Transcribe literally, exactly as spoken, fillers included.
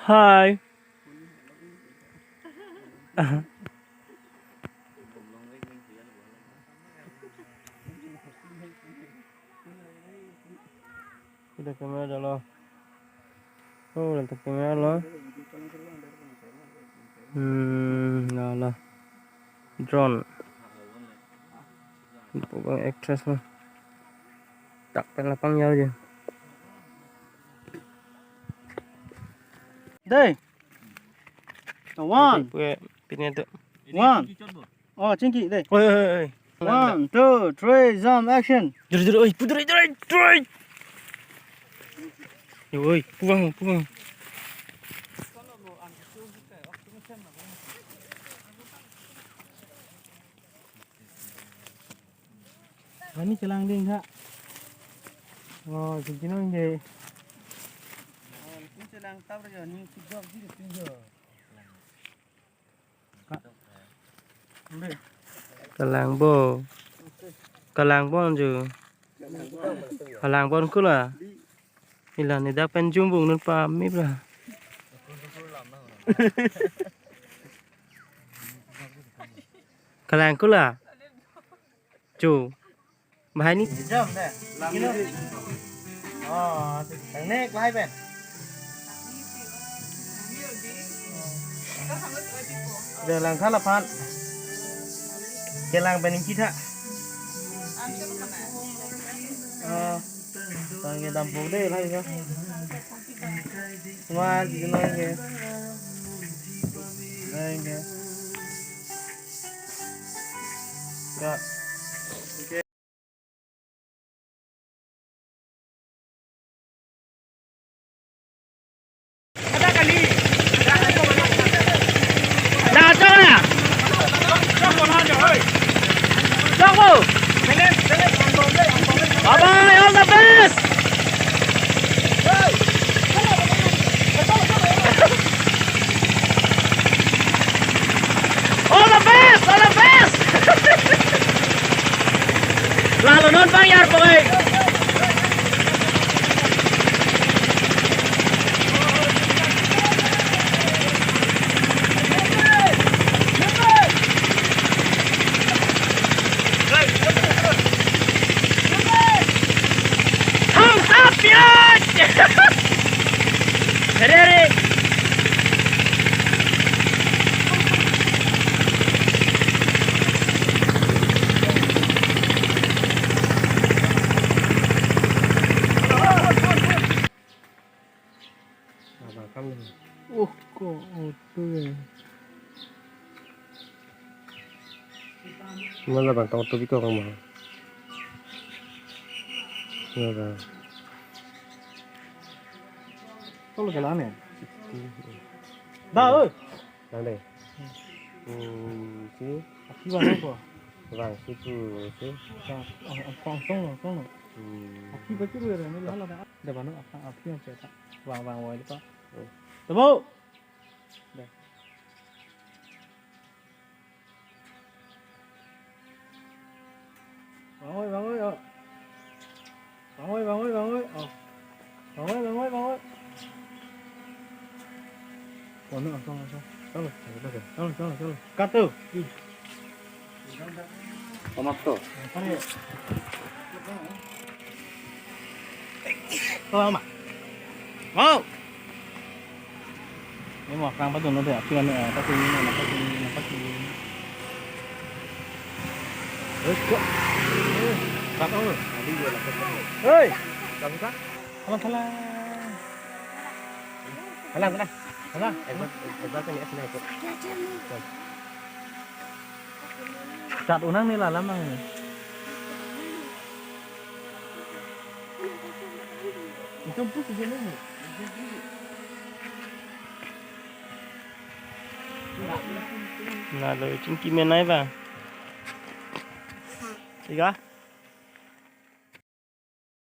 Hi. Kita kamera dolo. Oh, lanta kamera lo. Hmm, la la. Drone. Bukan actress lo. Tak pen lapang jauh je. Dei. One. Pue, pine tu. One. Oh, chingki dei. Oi, oi, oi. One, two, three, jump, action. Jor, jor, oi, pudur, jor, jor. Oi, puang, puang. Ani chelang ding ha. Oh, sing kinong je. Oh, ni chelang tab re jo, ni kidok ji tu jo. Kalang bo. Kalang bon ju. Kalang bon kula. Ila ni dak pen jumbung nun pa mi bra. Kalang kula. Chu. Bahai ni. Jam deh. Kilo. Oh, tangnek lahai pen. Deh, lang tha laphan. Kelang pen ingki tha. Oh. Tangke dampuk deh lahai ka. Wah, di sini ke. Lahai ke. Ya. Bye bye, all the best. All the best, all the best. Lalo non bang yar poi. Thumbs up, yes! Ready? Abang kam ni. Uh, ko auto ya. Mana bang tong auto biko kamu? Ya bang. Tolo jalan ya? Da, oi. Nang deh. Hmm, si. Aki bang ko. Bang si tu si. Bang, ang, ang, ang, song lo, song lo. Hmm. Aki ba ki ru ya, ni lala da. Da bang, ang, ang, aki ang cerita. Bang, bang, wai pa. Hmm. Tabo. Da. Bang oi, bang oi, oh. Bang oi, bang oi, bang oi, oh. Bang oi, bang oi, bang oi. Oh, no, asong, asong. Chalo, chalo, chalo, chalo, chalo. Katu. Tomat to. Apa ni? Oh, ama. Wow. Ini mau kang patun nanti, api anu, eh, pati ini, pati ini, pati ini. Terus, kok. Eh, kat apa? Tadi dia lah, kat apa? Hei! Kamu kah? Salah, salah. Salah, salah. Salah. Eh, buat, eh, buat ini, eh, sini, eh. Kat unang ni lalam ang. Itu pun sejenis ni. Nalo chingki menai ba. Tiga?